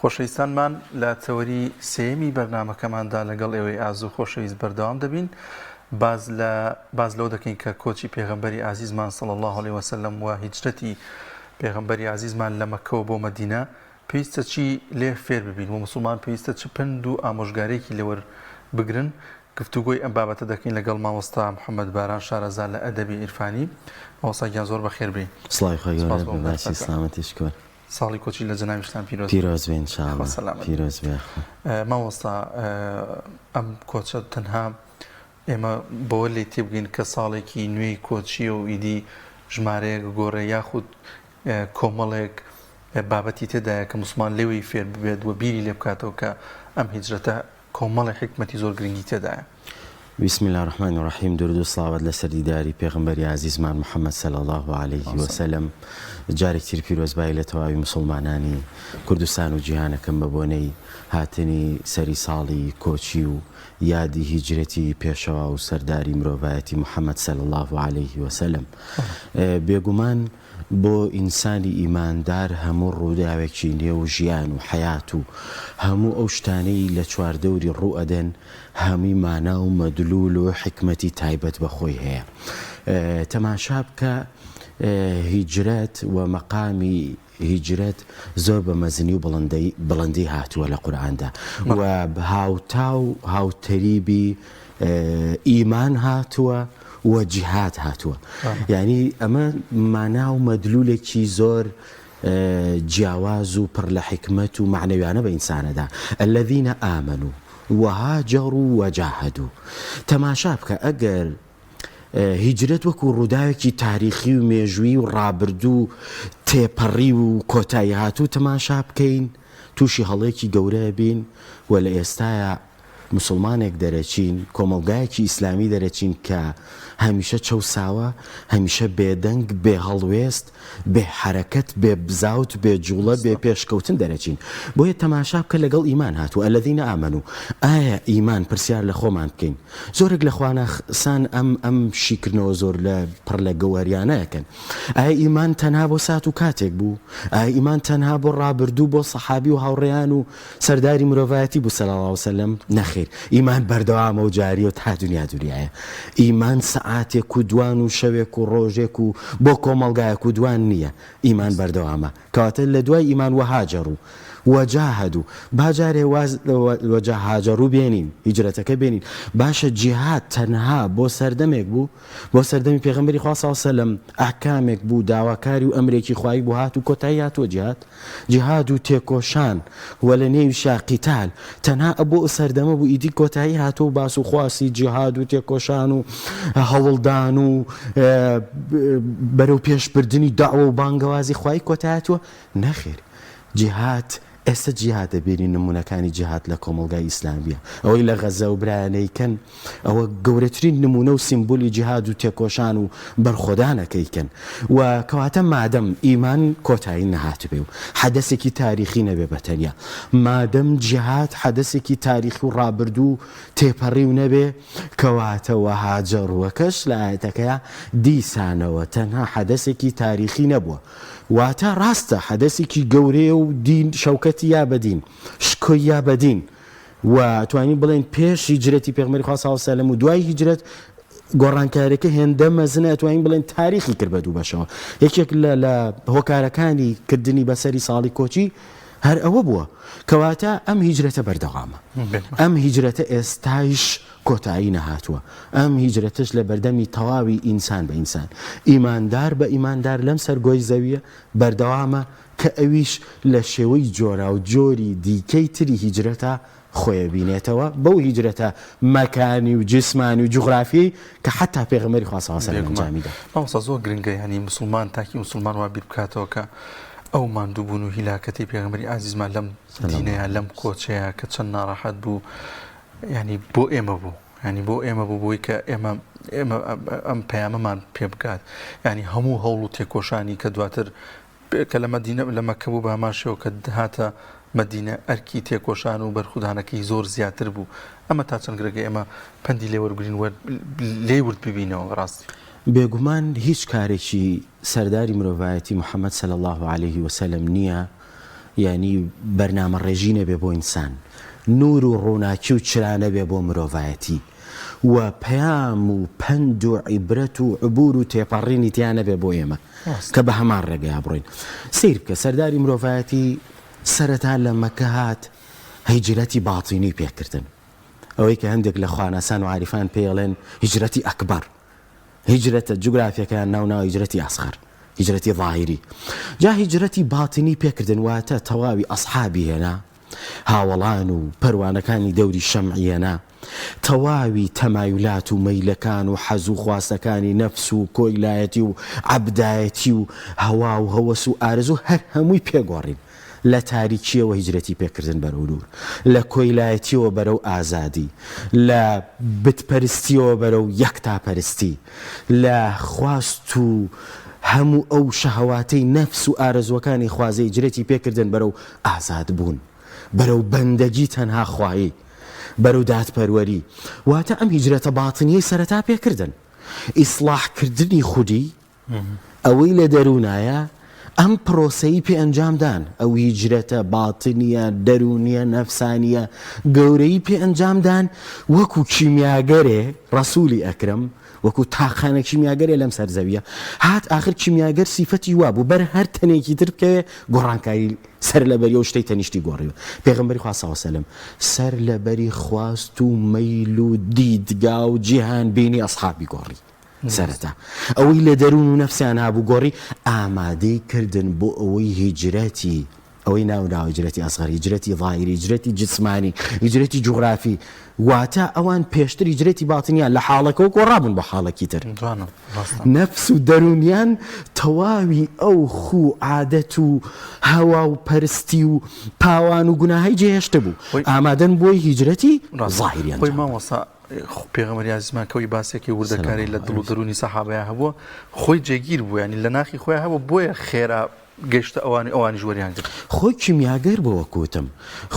خۆشەویستانمان لە تەوەری سێیەمی بەرنامەکەماندا لەگەڵ ئێوەی ئاز و خۆشەویست بەردەوام دەبین باز لە باز لەوە دەکەین کە کۆچی پێغەمبەری ئازیزمان صلی الله علیه وسلم و هیجرەتی پێغەمبەری ئازیزمان لە مەککەوە بۆ مەدینە پێویستە چی لێ فێر ببین و مسوڵمان پێویستە چ پەند و ئامۆژگاریەکی لێ وەربگرن گفتوگۆی ئەم بابەتە دەکەین لەگەڵ مامۆستا محمد باران شارەزا لە ئەدەبی عیرفانی مامۆستا گیان زۆر بەخێر بێی سڵاوی خوای گەورە بێ باشی سڵامەتی شکور. ساڵی کۆچی لە جەنابیشتان پیرۆز بێ. پیرۆز بێ ان شاء خوا اللە سەلامەت بێ. پیرۆز بێ یاخوا. مامۆستا ئەم کۆچە تەنها ئێمە بەوە لێی تێبگەین کە ساڵێکی نوێی کۆچییە و ئیدی ژمارەیەک گۆڕێ یاخود کۆمەڵێک بابەتی تێدایە کە موسڵمان لێوەی فێر ببێت و بیری لێ بکاتەوە کە ئەم هیجرەتە کۆمەڵێک حیکمەتی زۆر گرنگی تێدایە. بسم اللە الرحمن الرحیم دورود و سڵاوات لەسەر دیداری پێغەمبەری ئازیزمان محمد صلی اللە علیه وسلم جارێکی تر پیرۆزبایی لە تەواوی موسڵمانانی کوردستان و جیهانەکەم بە بۆنەی هاتنی سەری ساڵی کۆچی و یادی هیجرەتی پێشەوا و سەرداری مرۆڤایەتی محمد صلی اللە علیه وسلم بێگومان بۆ ئینسانی ئیماندار هەموو ڕووداوێکی نێو ژیان و حەیات و هەموو ئەو شتانەی لە چواردەوری ڕوو ئەدەن هەمووی مانا و مەدلول و حیکمەتی تایبەت بە خۆی هەیە. تەماشا بکە هیجرەت و مەقامی هیجرەت زۆر بە مەزنی و بڵندی هاتووە لە قورئاندا و هاوتا و هاوتەریبی ئیمان هاتووە و جیهاد هاتووە یعنی ئەمە مانا و مەدلولێکی زۆر جیاواز و پڕ لە حیکمەت و مەعنەویانە بە ئینسانەدا الذین آمنوا وهاجروا وجاهدوا تەماشا بکە ئەگەر هیجرەت وەکو ڕووداوێکی تاریخی و مێژوویی و ڕابردوو تێپەڕی و کۆتایی هاتوو تەماشا بکەین تووشی هەڵەیەکی گەورە بین و لە ئێستایا موسڵمانێک دەرەچین، کۆمەڵگایەکی ئیسلامی دەرەچین کە هەمیشە چەوساوە، هەمیشە بێدەنگ، بێ هەڵوێست، بێ حەرەکەت، بێ بزاوت، بێ جوڵە، بێ پێشکەوتن دەرەچین. بۆیە تەماشا بکە لەگەڵ ئیمان هاتووە، الذین آمنوا، ئایا ئیمان، پرسیار لە خۆمان بکەین، زۆرێک لە خواناسان ئەم ئەم شیکردنەوە زۆر لە پڕ لە گەوهەریانە ئەکەن. ئایا ئیمان تەنها بۆ سات و کاتێک بوو؟ ئایا ئیمان تەنها بۆ ڕابردوو، بۆ سەحابی و هاوڕێیان و سەرداری مرۆڤایەتی بوو صلی اللە وسلم؟ نەخیر، ئیمان بەردەوامە و جاریە و تا دونیا دونیایە. ئیمان سەعاتێک و دوان و شەوێک و ڕۆژێک و بۆ کۆمەڵگایەک و دوان نییە، ئیمان بەردەوامە. کەواتە لە دوای ئیمان وهاجروا وجاهدوا با جارێ واز لە وجاهاجروا بێنین، هیجرەتەکە بێنین. باشە جیهاد تەنها بۆ سەردەمێک بوو؟ بۆ سەردەمی پێغەمبەری خوا صلی اللە علیە وسلم ئەحکامێک بوو، داواکاری و ئەمرێکی خوایی بوو هات و کۆتایی هاتووە جیهاد؟ جیهاد و تێکۆشان و لە نێویشا قیتال تەنها بۆ ئەو سەردەمە بوو ئیدی کۆتایی هاتووە و باس و خواسی جیهاد و تێکۆشان و هەوڵدان و بەرەو پێشبردنی دەعوە و بانگەوازی خوایی کۆتایی هاتووە؟ نەخێر جیهاد ئێستا جیهاد دەبینین نمونەکانی جیهاد لە کۆمەڵگای ئیسلامیە ئەوەی لە غەزە و برایانەی کەن ئەوە گەورەترین نمونە و سیمبولی جیهاد و تێکۆشان و بەرخۆدانە کە ئیکەن و کەواتە مادەم ئیمان کۆتایی نەهاتبێ و حەدەسێکی تاریخی نەبێ بە تەنیا مادەم جیهاد حەدەسێکی تاریخی و ڕابردوو تێپەڕیو نەبێ کەواتە وەها جەڕوەکەش لە ئایەتەکەیا دیسانەوە تەنها حەدەسێکی تاریخی نەبووە واتە ڕاستە حەدەسێکی گەورەیە و دین شەوکەتی یا بە دین شکۆی یا بە دین و توانین بڵێین پێش هیجرەتی پێغەمبەری خوا صلی اللە علیە وسلم و دوای هیجرەت گۆڕانکاریەکە هێندە مەزنە ئەتوانین بڵێن تاریخی کرد بە دوو بەشەوە یەکێک لە لە هۆکارەکانی کردنی بەسەری ساڵی کۆچی هەر ئەوە بووە کەواتە ئەم هیجرەتە بەردەوامە ئەم هیجرەتە ئێستایش کۆتایی نەهاتووە ئەم هیجرەتەش لە بەردەمی تەواوی ئینسان بە ئینسان ئیماندار بە ئیماندار لەم سەر گۆی زەویە بەردەوامە کە ئەویش لە شێوەی جۆراوجۆری دیکەی تری هیجرەتا خۆی ئەبینێتەوە، بەو هیجرەتە مەکانی و جیسمانی و جوغرافیەی کە حەتا پێغەمبەری خوا صلی اللە علیە و سلم بێگومان ئەنجامی دا. مامۆستا زۆر گرنگە یانی موسڵمان تاکی موسڵمان وا بیر بکاتەوە کە ئەو ماندووبوون و هیلاکەتەی پێغەمبەری ئازیزمان لەم سلام دینەیا اللە لەم علیە کۆچەیا کە چەند ناڕەحەت بوو یانی بۆ ئێمە بوو یانی بۆ ئێمە بوو بۆی کە ئێمە ئێمە ئەم پەیامەمان پێ بگات یانی هەموو هەوڵ و تێکۆشانی کە دواتر کە لە مەدینە لە مەککە بوو بە هەمان شێوە کە هاتە مەدینە ئەرکی تێکۆشان و بەرخودانەکەی زۆر زیاتر بوو ئەمە تا چەند گرنگە ئێمە پەندی لێ وەربگرین و لێی ورد ببینەوە بەڕاستی. بێگومان هیچ کارێکی سەرداری مرۆڤایەتی محمد صلی اللە علیه وسلم نییە. یانی بەرنامەڕێژی نەبێ بۆ ئینسان، نوور و ڕووناکی و چرا نەبێ بۆ مرۆڤایەتی و پەیام و پەند و عیبرەت و عبوور و تێپەڕینی تیا نەبێ بۆ ئێمە کە بە هەمان ڕێگەیا بڕۆین. سەیر بکە سەرداری مرۆڤایەتی سەرەتا لە مەککە هات هیجرەتی باتینی پێ کردن. ئەوەی کە هەندێک لە خواناسان و عاریفان پێی ئەڵێن هیجرەتی ئەکبەر. هیجرەتە جوگرافیەکەیان ناو ناوە هیجرەتی ئەسغەر، هیجرەتی ظاهیری. جا هیجرەتی باتینی پێکردن واتە تەواوی ئەسحابی هێنا، هاوەڵان و پەروانەکانی دەوری شەمعی هێنا، تەواوی تەمایولات و مەیلەکان و حەز و خواستەکانی نەفس و کۆیلایەتی و عەبدایەتی و هەوا و هەوەس و ئارەزوو هەر هەمووی پێ گۆڕین. لە تاریکییەوە هیجرەتی پێکردن بەرەو نوور، لە کۆیلایەتییەوە بەرەو ئازادی، لە بتپەرستییەوە بەرەو یەکتاپەرستی، لە خواست و هەموو ئەو شەهەواتەی نەفس و ئارەزووەکانی خوازە هیجرەتی پێکردن بەرەو ئازادبوون، بەرەو بەندەگی تەنها خوایی، بەرەو دادپەروەری. واتە ئەم هیجرەتە باتنییەی سەرەتا پێکردن، ئیسڵاحکردنی خودی، ئەوەی لە دەروونایە ئەم پرۆسەی پێ ئەنجام دان، ئەو هیجرەتە باتنیە، دەروونیە، نەفسانیە گەورەی پێ ئەنجام دان، وەکو کیمیاگەرێ ڕەسوولی ئەکرەم وەکو تاقانە کیمیاگەرێ لەم سەر زەویە هات، ئاخر کیمیاگەر سیفەتی وابوو بەر هەر تەنێکی تر بکەوێ گۆڕانکاری سەر لەبەری ئەو شتەی تەنیشتی گۆڕیوە. پێغەمبەری خوا صلی اللە علیە وسلم سەر لەبەری خواست و مەیل و دیدگا و جیهان بینی ئەسحابی گۆڕی. سەرەتا ئەوەی لە دەروون و نەفسیان هابوو گۆڕی، ئامادەی کردن بۆ ئەوەی هیجرەتی، ئەوەی ناو ناوە هیجرەتی ئەسغەر، هیجرەتی ظاهیری، هیجرەتی جسمانی، هیجرەتی جوغرافی، واتە ئەوان پێشتر هیجرەتی باتنیان لە حاڵەکەوە گۆڕابوون بۆ حاڵەکی تر. نەفس و دەروونیان تەواوی ئەو خوو و عادەت و هەوا و پەرستی و پاوان و گوناهەی جێهێشتبوو، ئامادەن بۆی هیجرەتی ظاهیری ئەنجام بدەن. پێغەمبەری ئازیزمان کە ئەوی باسێکی وردەکاری لە دڵ و دەروونی سەحابەیا هەبووە خۆی جێگیر بوو ینی لە ناخی خۆیان هەبوو بۆیە خێرا گەشتە ئەوانی ئەوانیش وەریان گرت. خۆی کیمیاگەر بووە وەک وتم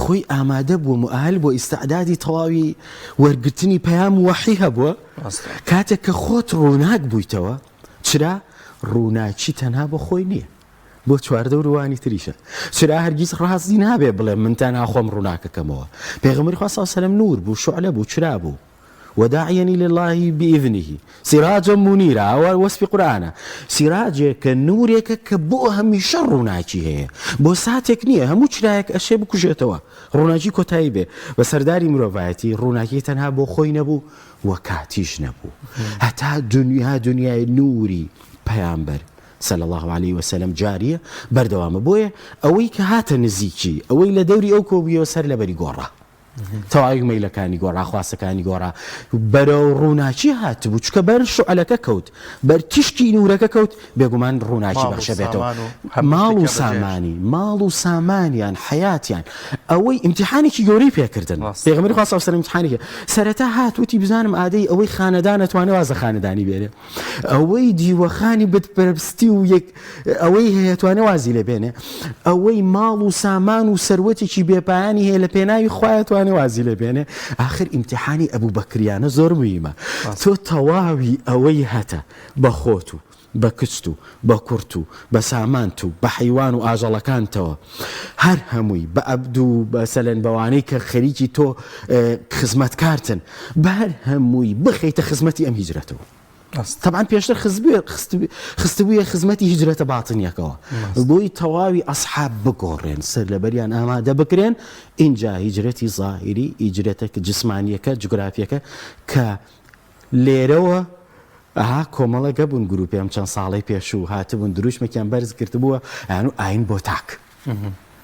خۆی ئامادە بووە موئەهەل بووە ئیستعدادی تەواوی وەرگرتنی پەیام و وەحی هەبووە کاتێک کە خۆت ڕووناک بوویتەوە چرا ڕووناکی تەنها بۆ خۆی نییە بۆ چواردەور و وانی تریشە. چرا هەرگیز ڕازی نابێ بڵێ من تەنها خۆم ڕووناکەکەمەوە. پێغەمبەری خوا صلی اللە علیە وسلم نور بوو، شعلە بوو، چرا بوو. وداعیا الی اللە باذنه سراجا منیرا ئەوە وەسفی قورئانە. سیراجێکە، نورێکە کە بۆ هەمیشە ڕووناکی هەیە. بۆ ساتێک نییە، هەموو چرایەک ئەشێ بکوژێتەوە، ڕووناکی کۆتایی بێ. بە سەرداری مرۆڤایەتی ڕووناکی تەنها بۆ خۆی نەبوو و کاتیش نەبوو. هەتا دونیا دونیای نوری پەیامبەر صلی اللە علیە وسلم جاریە بەردەوامە بۆیە ئەوەی کە هاتە نزیکی ئەوەی لە دەوری ئەو کۆبوویەوە سەر لەبەری گۆڕا تەواوی مەیلەکانی گۆڕا خواستەکانی گۆڕا بەرەو ڕووناکی هاتبوو چکە بەر شعلەکە کەوت بەر تیشکی نورەکە کەوت بێگومان ڕووناکی بەخشە بێتەوە ماڵ و سامانی ماڵ و سامانیان حیاتیان ئەوەی ئیمتحانێکی گەورەی پێکردن پێغەمبەری خوا صلی اللە علیه و سلم ئیمتحانێکی سەرەتا هات وتی بزانم ئادەی ئەوەی خانەدان ئەتوانێ واز لە خانەدانی بێنێ ئەوەی دیوەخانی بت پەرستی و یەک ئەوەی هەیە توانێ وازی لێ بێنێ ئەوەی ماڵ و سامان و سەروەتێکی بێپایانی هەیە لە پێناوی خوایە توانێ وازی لێ بێنێ ئاخر ئیمتیحانی ئەبوو بەکریانە زۆر مهمە تۆ تەواوی ئەوەی هەتە بە خۆت و بە کچت و بە کوڕت و بە سامانت و بە حەیوان و ئاژەڵەکانتەوە هەر هەمووی بە ئەبد و بەسەلەن بەوانەی کە خەریکی تۆ خزمەتکارتن بە هەر هەمووی بخەیتە خزمەتی ئەم هیجرەتەوە تەبعەن پێشتر خستبوویە خزمەتی هیجرەتە باتنیەکەوە بۆی تەواوی ئەسحاب بگۆڕێن سەر لەبەریان ئامادە بکرێن ئینجا هیجرەتی زاهیری هیجرەتە جسمانیەکە جوگرافیەکە کە لێرەوە ئەها کۆمەڵێک هەبوون گروپێ ئەم چەند ساڵەی پێشوو هاتبوون دروشمێکیان بەرز کردبووە ئەیان و ئاین بۆ تاک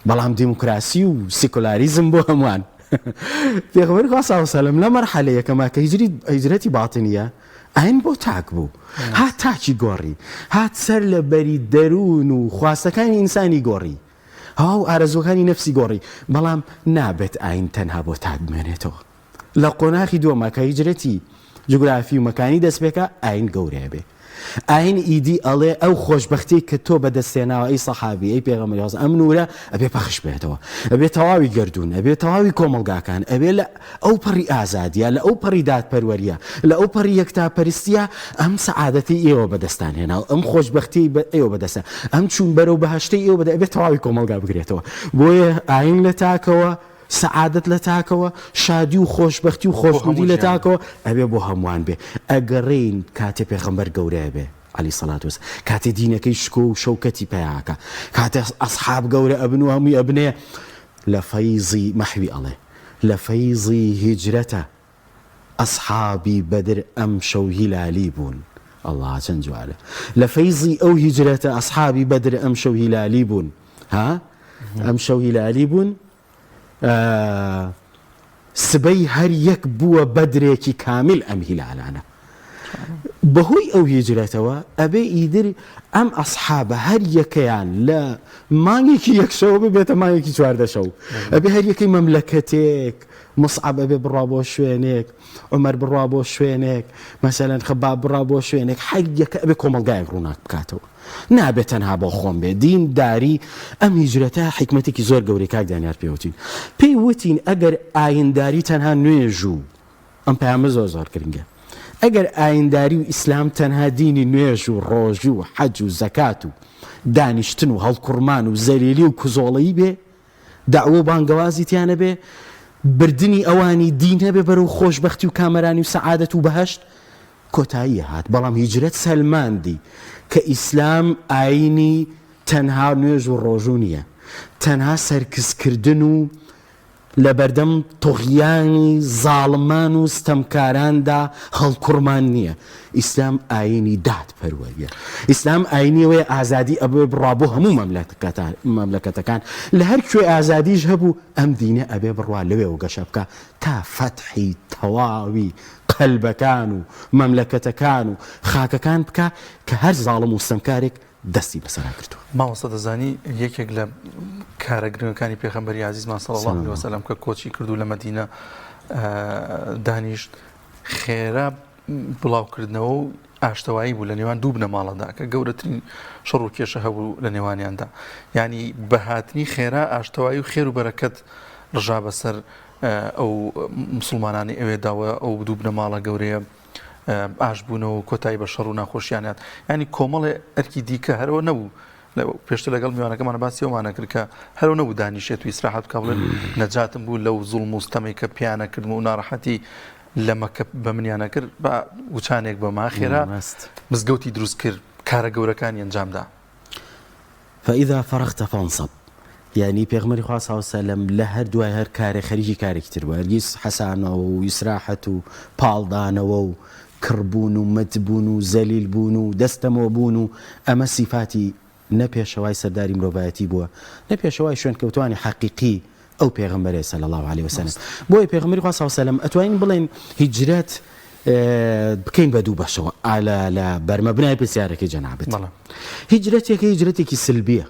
بەڵام دیموکراسی و سیکۆلاریزم بۆ هەمووان پێغەمبەری خوا صلی الله علیه و سلم لە مەرحەلە یەکەما کە هیجری هیجرەتی باتنیە ئاین بۆ تاک بوو هات تاکی گۆڕی هات سەر لە بەری دەروون و خواستەکانی ئینسانی گۆڕی هەوا و ئارەزووەکانی نەفسی گۆڕی بەڵام نابێت ئاین تەنها بۆ تاک بمێنێتەوە لە قۆناخی دووەما کە هیجرەتی جوگرافی و مەکانی دەست پێکا ئاین گەورەیە بێ. ئاین ئیدی ئەڵێ ئەو خۆشبەختیەی کە تۆ بەدەست هێناوە ئەی سەحابی ئەی پێغەمبەری خوا ئەم نورە ئەبێ پەخش بێتەوە ئەبێ تەواوی گەردوون ئەبێ تەواوی کۆمەڵگاکان ئەبێ لە ئەو پەڕی ئازادیە لە ئەو پەڕی دادپەروەریە لە ئەو پەڕی یەکتاپەرستیە ئەم سەعادەتەی ئێوە بەدەستان هێناوە ئەم خۆشبەختیەی بە ئێوە بەدەستە ئەم چوون بەرەو بەهەشتەی ئێوە بەدە ئەبێ تەواوی کۆمەڵگا بگرێتەوە بۆیە ئاین لە تاکەوە سەعادەت لە تاکەوە، شادی و خۆشبەختی و خۆشنوودی لە تاکەوە، ئەبێ بۆ هەمووان بێ. ئەگەڕێین کاتێ پێغەمبەر گەورە ئەبێ، علیە الصلوە والسلام، کاتێ دینەکەی شکۆ و شەوکەتی پەیا ئەکا، کاتێ ئەسحاب گەورە ئەبن و هەمووی ئەبنێ، لە فەیزی مەحوی ئەڵێ، لە فەیزی هیجرەتە ئەسحابی بەدر ئەمشەو هیلالی بوون. ئەڵا چەند جوانە. لە فەیزی ئەو هیجرەتە ئەسحابی بەدر ئەمشەو هیلالی بوون. ها؟ ئەمشەو هیلالی بوون. سبەی هەر یەک بووە بەدرێکی کامیل ئەم هیلالانە. بەهۆی ئەو هیجرەتەوە ئەبێ ئیدر ئەم ئەسحابە هەر یەکەیان لە مانگێکی یەک شەوە ببێتە مانگێکی 14 شەو. ئەبێ هەر یەکەی مەملەکەتێک موسعەب ئەبێ بڕوا بۆ شوێنێک، عومەر بڕوا بۆ شوێنێک، مەسەلەن خەباب بڕا بۆ شوێنێک، هەر یەکە ئەبێ کۆمەڵگایەک ڕووناک بکاتەوە. نابێ تەنها بۆ خۆم بێ. دین داری ئەم هیجرەتە حیکمەتێکی زۆر گەورەی کاک دانیار پێ وتین. پێی وتین ئەگەر ئاینداری تەنها نوێژ و ئەم پەیامە زۆر زۆر گرنگە. ئەگەر ئاینداری و ئیسلام تەنها دینی نوێژ و ڕۆژوو و حەج و زەکات و دانیشتن و هەڵکوڕمان و زەلیلی و کوزۆڵەیی بێ، دەعوە و بانگەوازی تیا نەبێ، بردنی ئەوانی دی نەبێ بەرەو خۆشبەختی و کامەرانی و سەعادەت و بەهەشت، کۆتایی هات، بەڵام هیجرەت سەلماندی کە ئیسلام ئایینی تەنها نوێژ و ڕۆژوو نییە، تەنها سەرکزکردن و لەبەردەم طوغیانی زاڵمان و ستەمکاراندا هەڵکوڕمان نییە، ئیسلام ئایینی دادپەروەریە. ئیسلام ئایینی ئەوەیە ئازادی ئەبێ بڕوا بۆ هەموو مەملەکەتەکان، لە هەر کوێ ئازادیش هەبوو ئەم دینە ئەبێ بڕوا لەوێوە گەشە بکا تا فەتحی تەواوی قەلبەکان و مەملەکەتەکان و خاکەکان بکا کە هەر زاڵم و ستەمکارێک دەستی بەسەرا گرتووە. مامۆستا دەزانی یەکێک لە کارە گرنگەکانی پێغەمبەری ئازیزمان صلی اللە علیه وسلم کە کۆچی کرد و لە مەدینە دانیشت خێرا بڵاوکردنەوە و ئاشتەوایی بوو لە نێوان دوو بنەماڵەدا کە گەورەترین شەڕ و کێشە هەبوو لە نێوانیاندا یعنی بەهاتنی خێرا ئاشتەوایی و خێر و بەرەکەت ڕژا بەسەر ئەو مسلمانانی ئەوێداوە ئەو دوو بنەماڵە گەورەیە ئاش بوونەوە و کۆتایی بە شەڕ و ناخۆشیان هات ینی کۆمەڵێ ئەرکی دیکە هەرەوە نەبوو پێشتر لەگەڵ میوانەکەمان باسی ئەومانە کرد کە هەرو نەبوو دانیشێت و ئیسراحەت بکا بڵێ نەجاتم بوو لەو زوڵم و ستەمەی کە پیانە کردم و ناڕەحەتی لە مەکە بە منیانە کرد بە وچانێک بە ما خێرا مزگەوتی دروست کرد کارە گەورەکانی ئەنجامدا. فإذا فرغت فانصب یانی پێغەمبەری خوا صلی اللە علیە وسلم لە هەر دوای هەر کارێ خەریکی کارێکی تر بوو هەرگیز حەسانەوە و ئیسراحەت و پاڵدانەوە و کڕ بوون و مت بوون و زەلیل بوون و دەستەمۆ بوون و ئەمە سیفاتی نە پێشەوای سەرداری مرۆڤایەتی بووە نە پێشەوای شوێنکەوتوانی حەقیقی ئەو پێغەمبەرەیە صلی اللە علیە وسلم بۆیە پێغەمبەری خوا صلی اللە علیە وسلم ئەتوانین بڵێین هیجرەت بکەین بە دوو بەشەوە ئالە لە بەرمەبنای پرسیارەکەی جەنابت هیجرەتێکە هیجرەتێکی سلبیە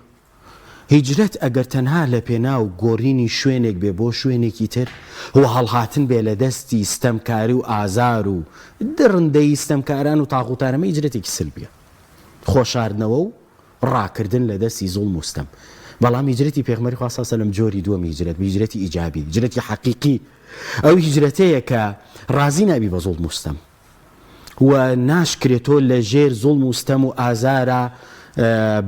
هیجرەت ئەگەر تەنها لە پێناو گۆرینی شوێنێک بێ بۆ شوێنێکی تر و هەڵهاتن بێ لە دەستی ستەمکاری و ئازار و دڕندەیی ستەمکاران و تاغوتان ئەمە هیجرەتێکی سلبیە خۆشاردنەوە و ڕاکردن لە دەستی زوڵم و ستەم. بەڵام هیجرەتی پێغەمبەری خوا صلی اللە علیە و سلم جۆری دووەمی هیجرەت بوو، هیجرەتی ئیجابی، هیجرەتی حەقیقی، ئەو هیجرەتەیە کە ڕازی نابی بە زوڵم و ستەم و ناشکرێ تۆ لە ژێر زوڵم و ستەم و ئازارا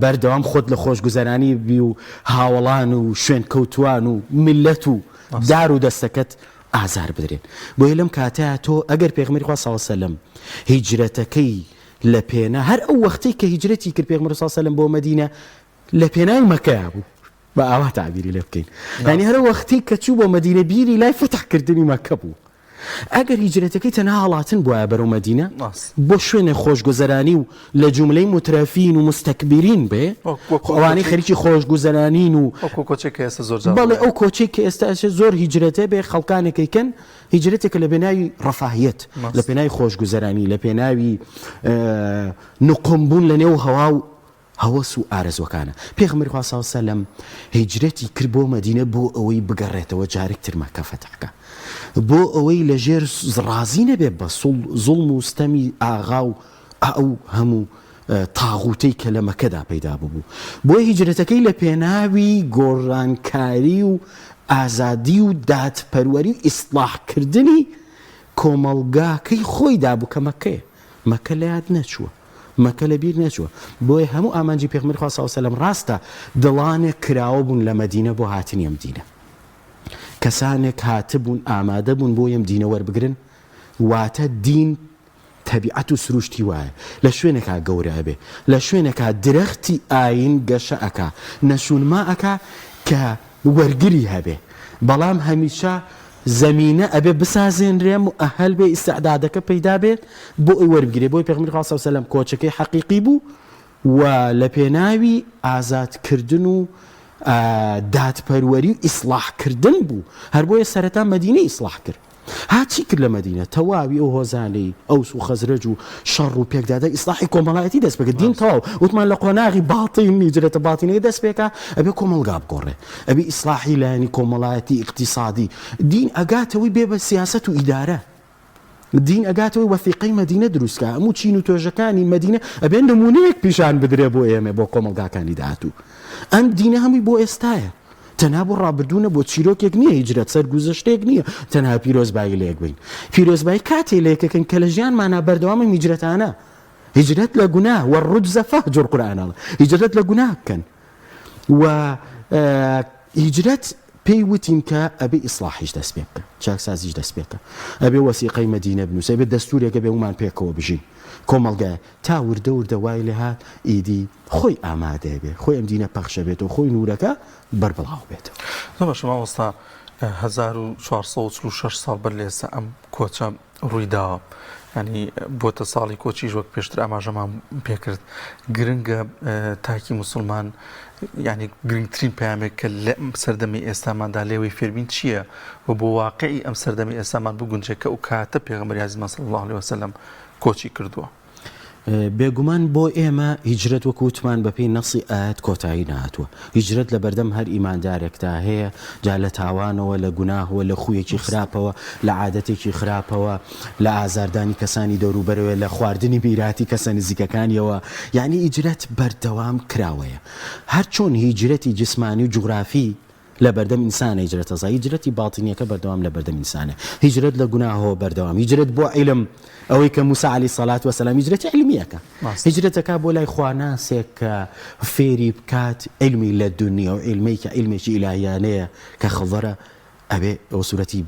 بەردەوام خۆت لە خۆشگوزەرانی بی و هاوەڵان و شوێنکەوتووان و میللەت و دار و دەستەکەت ئازار بدرێن. بۆیە لەم کاتەیا تۆ ئەگەر پێغەمبەری خوا صلی اللە علیە و سلم هیجرەتەکەی لە پێنا هەر ئەو وەختەی کە هیجرەتی کرد پێغەمبەر صلی اللە علیە و سلم بۆ مەدینە لە پێناوی مەکەیا بوو بە ئاوا تعبیری لێ بکەین یعنی هەر وەختی کە چوو بۆ مەدینە بیری لای فەتح کردنی مەکە بوو ئەگەر هیجرەتەکەی تەنها هەڵاتن بواە بەرەو مەدینە بۆ شوێنێ خۆشگوزەرانی و لە جوملەی مترەفین و مستەکبیرین بێ ئەوانەی خەریکی خۆشگوزەرانین و بەڵێ ئەو کۆچەی کە ئێستا زۆر هیجرەتە بێ خەڵکانێکەکەن هیجرەتێکە لە پێناوی ڕەفاهیەت، لە پێناوی خۆشگوزەرانی، لە پێناوی نوقم بوون لە نێو هەوا و هەوەس و ئارەزووەکانە. پێغەمبەری خوا صلی اللە علیە و سلم هیجرەتی کرد بۆ مەدینە بۆ ئەوەی بگەڕێتەوە جارێک تر مەککە فەتح بکا. بۆ ئەوەی لە ژێر ڕازی نەبێ بە زوڵم و ستەمی ئاغا و. ئەو هەموو تاغوتەی کە لە مەکەدا پەیدا ببوو. بۆیە هیجرەتەکەی لە پێناوی گۆڕانکاری و ئازادی و دادپەروەری و ئیسڵاحکردنی کۆمەڵگاکەی خۆیدا بوو کە مەکەیە. مەکە لە یاد نەچووە. مەکە لە بیر نەچووە. بۆیە هەموو ئامانجی پێغەمبەری خوا صلی اللە علیە و سلم ڕاستە دڵانێک کراوە بوون لە مەدینە بۆ هاتنی ئەم دینە. کەسانێک هاتبوون ئامادە بوون بۆ ئەم دینە وەربگرن، واتە دین تەبیعەت و سروشتی وایە لە شوێنێکا گەورە ئەبێ، لە شوێنێکا درەختی ئایین گەشە ئەکا، نەشونما ئەکا کە وەرگری هەبێ، بەڵام هەمیشە زەمینە ئەبێ بسازێنرێ موئەهەل بێ ئیستعدادەکە پەیدا بێت بۆ ئەوی وەربگرێ، بۆیە پێغەمبەری خوا صلی اللە علیە وسلم کۆچەکەی حەقیقی بوو و لە پێناوی ئازاد کردن و دادپەروەری و ئیسڵاح کردن بوو، هەر بۆیە سەرەتا مەدینەی ئیسڵاح کرد. ها چی کرد لە مەدینە؟ تەواوی ئەو هۆزانەی ئەوس و خەزرەج و شەڕ و پێکدادان ئیسلاحی کۆمەڵایەتی دەست پێکرد. دین تەواو وتمان لە قۆناغی باتین هیجرەتە باتینەکە دەست پێکا ئەبێ کۆمەڵگا بگۆڕێ ئەبێ ئیسلاحی لایەنی کۆمەڵایەتی ئیقتیسادی دین ئەگاتەوەی بێ بە سیاسەت و ئیدارە دین ئەگاتەوەی وەثیقەی مەدینە دروست کا هەموو چین و توێژەکانی مەدینە ئەبێ نمونەیەک پیشان بدرێ بۆ ئێمە بۆ کۆمەڵگاکانی داهاتوو ئەم دینە هەمووی بۆ ئێستایە تەنها بۆ ڕابردوو نەبووە، چیرۆکێک نییە هیجرەت، سەرگوزەشتێک نییە تەنها پیرۆزبایی لە یەک بین. پیرۆزبایی کاتێ لە یەکەکەین کە لە ژیانمانا بەردەوامم هیجرەتانە. هیجرەت لە گوناه، والرجز فاهجر قورئان ئەڵێ هیجرەت لە گوناه بکەن. و هیجرەت پێی وتین کە ئەبێ ئیسڵاحیش دەست پێ بکە، چاکسازیش دەست پێ بکە، ئەبێ وەسیقەی مەدینە بنووسێ، ئەبێ دەستوورێک هەبێ هەموومان پێکەوە بژین، کۆمەڵگایە. تا وردە وردە وای لێهات ئیدی خۆی ئامادەیە بێ خۆی ئەم دینە پەخشە بێتەوە خۆی نورەکە بەربڵاو بێتەوە. زۆر باشە مامۆستا 1446 ساڵ بەر لە ئێستا ئەم کۆچە ڕووی داوە ینی بۆتە ساڵی کۆچیش وەک پێشتر ئاماژەمان پێکرد گرنگە تاکی مسلمان ینی گرنگترین پامێک کە لە سەردەمی ئێستاماندا لێوەی فێربین چییە و بۆ واقعی ئەم سەردەمی ئێستامان بگونجێت کە ئەو کاتە پێغەمبەری عەزیزمان صلی الله علیه وسلم کۆچی کردووە. بێگومان بۆ ئێمە هیجرەت وەکو وتمان بەپێی نەسی ئایەت کۆتایی نەهاتووە، هیجرەت لەبەردەم هەر ئیماندارێکدا هەیە جا لە تاوانەوە، لە گوناهەوە، لە خوویەکی خراپەوە، لە عادەتێکی خراپەوە، لە ئازاردانی کەسانی دەوروبەرەوە، لە خواردنی میراتی کەسە نزیکەکانیەوە، یەعنی هیجرەت بەردەوام کراوەیە. هەرچۆن هیجرەتی جسمانی و جوگرافی لەبەردەم ئینسانە هیجرەتە زا هیجرەتی باتینیەکە بەردەوام لەبەردەم ئینسانە هیجرەت لە گوناهەوە بەردەوام هیجرەت بۆ عیلم ئەوەی کە موسا عەلەیهی سەلات وەسەلام هیجرەتی عیلمیەکە هیجرەتەکە بۆ لای خواناسێک کە فێری بکات عیلمی لە دنیا و عیلمەی کە عیلمێکی ئیلاهیانەیە کە خضرە ئەبێ ئەو سورەتی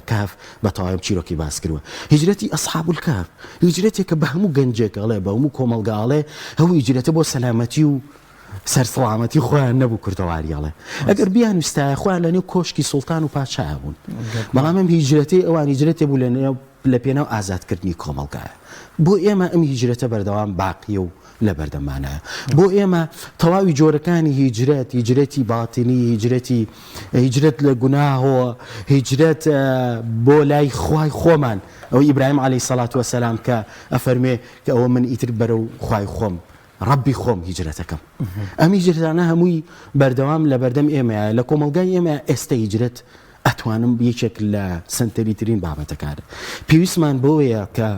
کهف بە تەواوی چیرۆکی باس کردووە هیجرەتی ئەسحاب الکهف هیجرەتێکە بە هەموو گەنجێک ئەڵێ بە هەموو کۆمەڵگا ئەڵێ هەموو هیجرەتە بۆ سەلامەتی و سەر سڵامەتی خۆیان نەبوو کوردەواری ئەڵێ ئەگەر بیان ویستایە خۆیان لە نێو کۆشکی سوڵتان و پادشایا بوون بەڵام ئەم هیجرەتەی ئەوان هیجرەتێ بوو لە نێو لە پێناو ئازادکردنی کۆمەڵگایە بۆ ئێمە ئەم هیجرەتە بەردەوام باقیە و لە بەردەمانایە بۆ ئێمە تەواوی جۆرەکانی هیجرەت هیجرەتی باتینی هیجرەتی هیجرەت لە گوناهەوە هیجرەت بۆ لای خوای خۆمان ئەو ئیبراهیم عەلەیهی سەڵات وەسەلام کە ئەفەرمێ کە ئەوە من ئیتر بەرەو خوای خۆم ڕەبی خۆم هیجرەتەکەم. ئەم هیجرەتانە هەمووی بەردەوام لەبەردەم ئێمەیە، لە کۆمەڵگای ئێمە ئێستە هیجرەت ئەتوانم یەکێک لە سەنتەری ترین بابەتەکانە. پێویستمان بەوەیە کە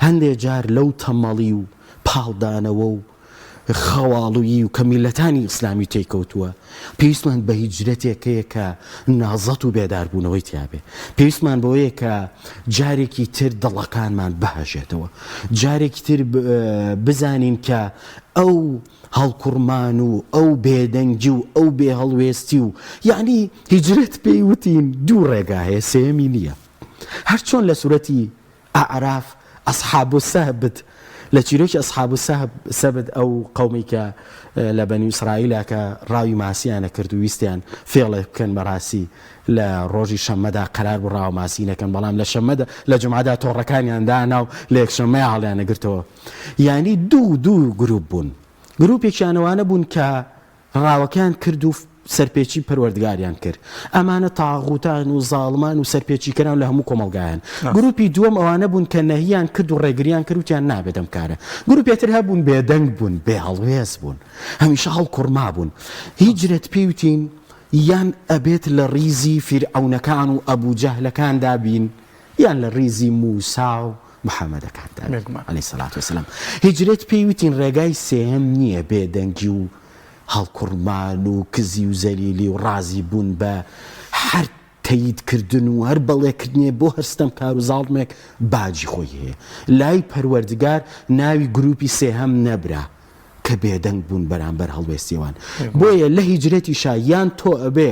هەندێ جار لەو تەمەڵی و پاڵدانەوە و خەواڵویی و کە میللەتانی ئیسلامی تێیکەوتووە، پێویستمان بە هیجرەتێک هەیە کە نازەت و بێداربوونەوەی تیابێ. پێویستمان بەوەیە کە جارێکی تر دڵەکانمان بهەژێتەوە. جارێکی تر بزانین کە ئەو هەڵکوڕمان و ئەو بێدەنگی و ئەو بێهەڵوێستی و یەعنی هیجرەت پێی وتین دوو ڕێگا هەیە سێیەمی نییە. هەرچۆن لە سورەتی ئەعراف، اصحاب السبت، لە چیرۆکی اصحاب السبت ئەو قەومەی کە لە بەنی ئیسرائیلە کە ڕاوی ماسییان ئەکرد و ویستیان فێڵێک بکەن بەڕاستی لە ڕۆژی شەممەدا قەرار بوو ڕاوە ماسی نەکەن بەڵام لە شەممەدا لە جومعەدا تۆڕەکانیان دانا و لە یەکشەممەیا هەڵیانەگرتەوە یانی دوو دوو گروپ بوون گروپێکیان ئەوانە بوون کە ڕاوەکەیان کرد و سەرپێچی پەروەردگاریان کرد. ئەمانە تاغوتان و زاڵمان و سەرپێچیکەران لە هەموو کۆمەڵگایان. گروپی دووەم ئەوانە بوون کە نەهیان کرد و ڕێگریان کرد وتیان نابێت ئەم کارە. گروپێ تر هەبوون بێدەنگ بوون، بێ هەڵوێست بوون. هەمیشە هەڵکوڕما بوون. هیجرەت پێی وتین یان ئەبێت لە ڕیزی فیرعەونەکان و ئەبوجەهلەکاندا بین یان لە ڕیزی موسا و. محەمەدەکاندا بی علیە الصلوة والسلام. هیجرەت پێی وتین ڕێگای سێهەم نییە بێدەنگی و هەڵکوڕمان و کزی و زەلیلی و ڕازی بوون بە هەر تەیید کردن و هەر بەڵێ کردنێ بۆ هەر ستەمکار و زاڵمێک باجی خۆی هەیە لای پەروەردگار ناوی گروپی سێهەم نەبرا کە بێدەنگ بوون بەرامبەر هەڵوێستی ئەوان بۆیە لە هیجرەتیشا یان تۆ ئەبێ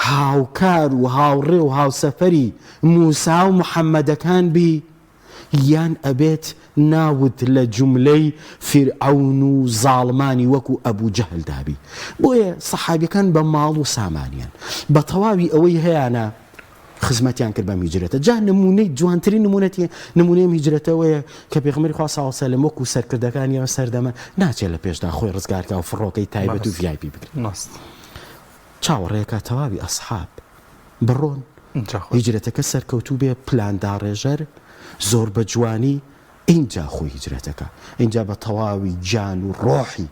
هاوکار و هاوڕێ و هاوسەفەری موسا و محەمەدەکان بی یان ئەبێت ناوت لە جوملەی فیرعەون و زاڵمانی وەکو ئەبو جەهل دابی بۆیە سەحابیەکان بە ماڵ و سامانیان بە تەواوی ئەوەی هەیانە خزمەتیان کرد بەم هیجرەتە جا نمونەی جوانترین نمونەتی نمونەی ئەم هیجرەتەوەیە کە پێغەمبەری خوا صلی اللە علیه و سلم وەکو سەرکردەکانی ئەو سەردەمە ناچێت لە پێشدا خۆی ڕزگارکا و فڕۆکەی تایبەت و VIP بگرێت چاوەڕێکە تەواوی ئەسحاب بڕۆن هیجرەتەکە سەرکەوتوو بێ پلان داڕێژەر زۆر بە جوانی ئینجا خۆی هیجرەتەکە ئینجا بە تەواوی گیان و ڕۆحی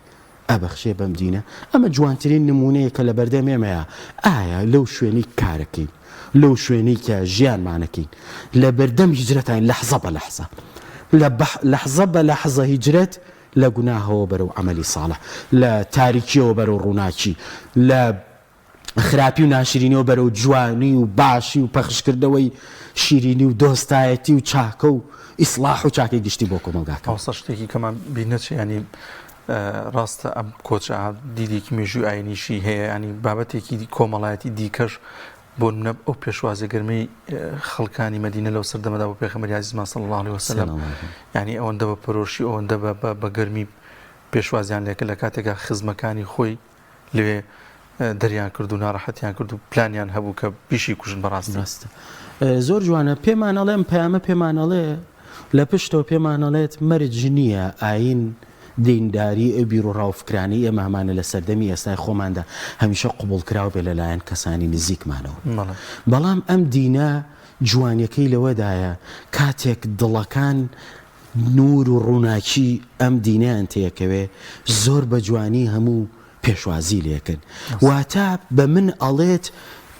ئەبەخشێ بەم دینە ئەمە جوانترین نمونەیە کە لەبەردەم ئێمەیە ئایا لەو شوێنەی کارەکەین لەو شوێنەی کە ژیانمانەکەین لەبەردەم هیجرەتاین لەحزە بە لەحزە لە لەحزە بە لەحزە هیجرەت لە گوناهەوە بەرەو عەمەلی ساڵح لە تاریکیەوە بەرەو ڕووناکی لە خراپی و ناشرینیەوە بەرەو جوانی و باشی و پەخشکردنەوەی شیرینی و دۆستایەتی و چاکە و ئیسڵاح و چاکەی گشتی بۆ کۆمەڵگاکە. مامۆستا شتێکی کەمان بیر نەچێ یانی ڕاستە ئەم کۆچە دیدێکی مێژووی ئاینیشی هەیە ینی بابەتێکی کۆمەڵایەتی دیکەش بۆ نمونە ئەو پێشوازی گەرمەی خەڵکانی مەدینە لەو سەردەمەدا بۆ پێغەمبەری عزیزمان صلی الله علیه وسلم یعنی ئەوەندە بە پەرۆشی ئەوەندە بە گەرمی پێشوازیان لێکرد لە کاتێکا خزمەکانی خۆی لەوێ دەریان کرد و ناڕەحەتیان کرد و پلانیان هەبوو کە بیشی کوژن بەڕاستی. ڕاستە زۆر جوانە پێمان ئەڵێ ئەم پەیامە پێمان ئەڵێ لە پشتەوە پێمان ئەڵێت مەرج نییە ئایین دینداری ئەو بیروڕا و فکرانەی ئێمە هەمانە لە سەردەمی ئێستای خۆماندا هەمیشە قبوڵکراو بێ لەلایەن کەسانی نزیکمانەوە بەڵام ئەم دینە جوانیەکەی لەوەدایە کاتێک دڵەکان نوور و ڕووناکی ئەم دینەیان تێکەوێ زۆر بە جوانی هەموو پێشوازی لێکرد واتە بە من ئەڵێت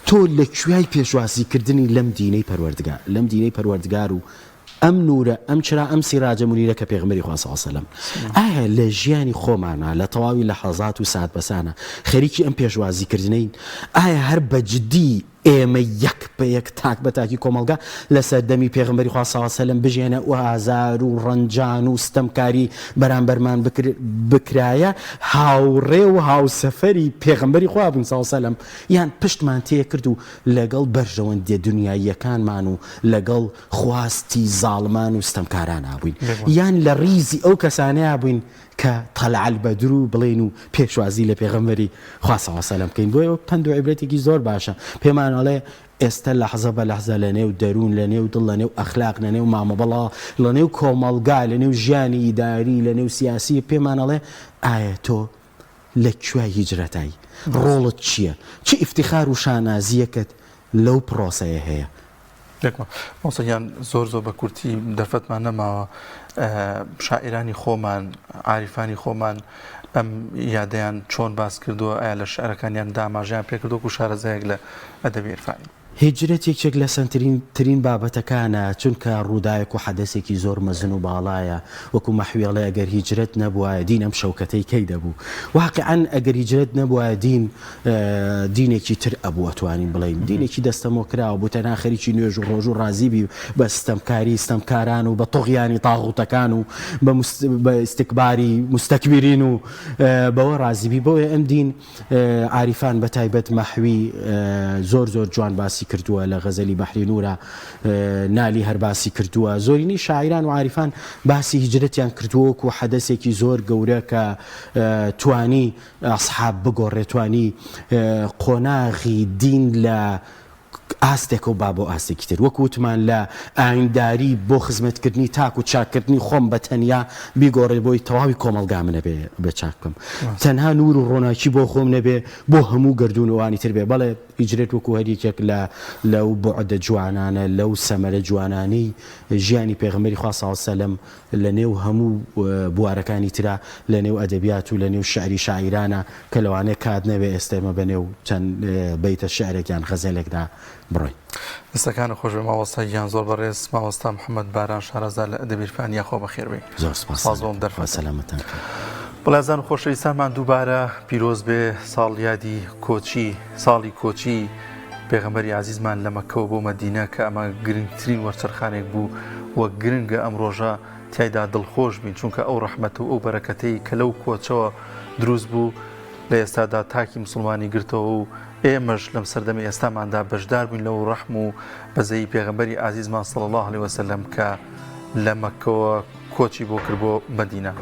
تۆ لە کوێی پێشوازی کردنی لەم دینەی پەروەردگار لەم دینەی پەروەردگار و ئەم نوورە ئەم چرا ئەم سیراجە مونیرە کە پێغەمبەری خوا صلی اللە علیە وسلم ئایا لە ژیانی خۆمانا لە تەواوی لەحەزات و سات بەسانە خەریکی ئەم پێشوازی کردنەین ئایا هەر بە جدی ئێمە یەک بە یەک تاک بە تاکی کۆمەڵگا لە سەردەمی پێغەمبەری خوا صلی اللە علیە وسلم بژێنە و ئازار و ڕەنجان و ستەمکاری بەرامبەرمان بکرایە هاوڕێ و هاوسەفەری پێغەمبەری خوا بووین صلی اللە علیە وسلم یان پشتمان تێکرد و لەگەڵ بەرژەوەندیە دونیاییەکانمان و لەگەڵ خواستی زاڵمان و ستەمکارانا بووین یان لە ڕیزی ئەو کەسانەیا بووین کە طلع البدر بڵێین و پێشوازی لە پێغەمبەری خوا صلی اللە علیە وسلم بکەین بۆیە پەند و عیبرەتێکی زۆر باشە پێمان ئەڵێ ئێستە لەحزە بە لەحزە لە نێو دەروون لە نێو دڵ لە نێو ئەخلاق لە نێو مامەبەڵا لە نێو کۆمەڵگا لە نێو ژیانی ئیداری لە نێو سیاسی پێمان ئەڵێ ئایا تۆ لە کوێ هیجرەتای؟ ڕۆڵت چییە؟ چ ئیفتیخار و شانازییەکت لەو پڕۆسەیە هەیە؟ بێگومان مامۆستا گیان زۆر زۆر بە کورتی دەرفەتمان نەماوە شاعیرانی خۆمان عاریفانی خۆمان ئەم یادەیان چۆن باس کردووە ئایا لە شعرەکانیان دا ئاماژەیان پێکردووە وەکو شارەزایەک لە ئەدەبی عیرفانی؟ هیجرەت یەکێک لە سەنترین ترین بابەتەکانە چونکە ڕووداوێک و حەدەسێکی زۆر مەزن و باڵایە وەکو مەحوی ئەڵێ ئەگەر هیجرەت نەبوایە دین ئەم شەوکەتەی کەی دەبوو واقیعەن ئەگەر هیجرەت نەبوایە دین دینێکی تر ئەبوو ئەتوانین بڵێین دینێکی دەستەمۆ کراوە بوو تەنها خەریکی نوێژ و ڕۆژ و ڕازی بی بە ستەمکاری ستەمکاران و بە طغیانی طاغوتەکان و بە ئیستکباری مستەکبیرین و بەوە ڕازی بی بۆیە ئەم دین عاریفان بە تایبەت مەحوی زۆر زۆر جوان باسی کردووە لە غەزەلی بەحری نورا نالی هەر باسی کردووە زۆرینەی شاعیران و عاریفان باسی هیجرەتیان کردووە وەکو حەدەسێکی زۆر گەورە کە توانی ئەسحاب بگۆڕێ توانی قۆناغی دین لە ئاستێکەوە با بۆ ئاستێکی تر وەکو وتمان لە ئاینداری بۆ خزمەتکردنی تاک و چاککردنی خۆم بە تەنیا بیگۆڕێ بۆی تەواوی کۆمەڵگا من ئەبێ بێ چاک بکەم تەنها نور و ڕۆناکی بۆ خۆم نەبێ بۆ هەموو گەردوون و ئەوانی تر بێ بەڵێ هیجرەت وەکو هەر یەکێک لە لەو بوعدە جوانانە لەو سەمەرە جوانانەی ژیانی پێغەمبەری خوا صلی اللە علیە وسلم لە نێو هەموو بوارەکانی ترا، لە نێو ئەدەبیات و لە نێو شیعری شاعیرانە کە لەوانەیە کات نەبێ ئێستە ئێمە بە نێو چەند بەیتە شیعرێک یان غەزەلێکدا بڕۆین. دەستەکانت خۆش بێ مامۆستا گیان زۆر بەڕێز مامۆستا محمد باران شارەزا لە ئەدەبی عیرفانی یاخوا بەخێر بێی زۆر سپاس سپاس بۆ ئەم خوا دەرفەتە. سەلامەتان کات. بەڵێزان و خۆشەویستانمان دووبارە پیرۆز بێ ساڵیادی کۆچی ساڵی کۆچی پێغەمبەری ئازیزمان لە مەککەوە بۆ مەدینە کە ئەمە گرنگترین وەرچەرخانێک بوو و گرنگە ئەم ڕۆژە تیایدا دڵخۆش بین چونکە ئەو ڕەحمەت و ئەو بەرەکەتەی کە لەو کۆچەوە دروست بوو لە ئێستادا تاکی موسڵمانی گرتەوە و ئێمەش لەم سەردەمی ئێستاماندا بەشدار بووین لەو ڕەحم و بەزەیی پێغەمبەری ئازیزمان صلی اللە علیە وسلم کە لە مەککەوە کۆچی بۆ کرد بۆ مەدینە.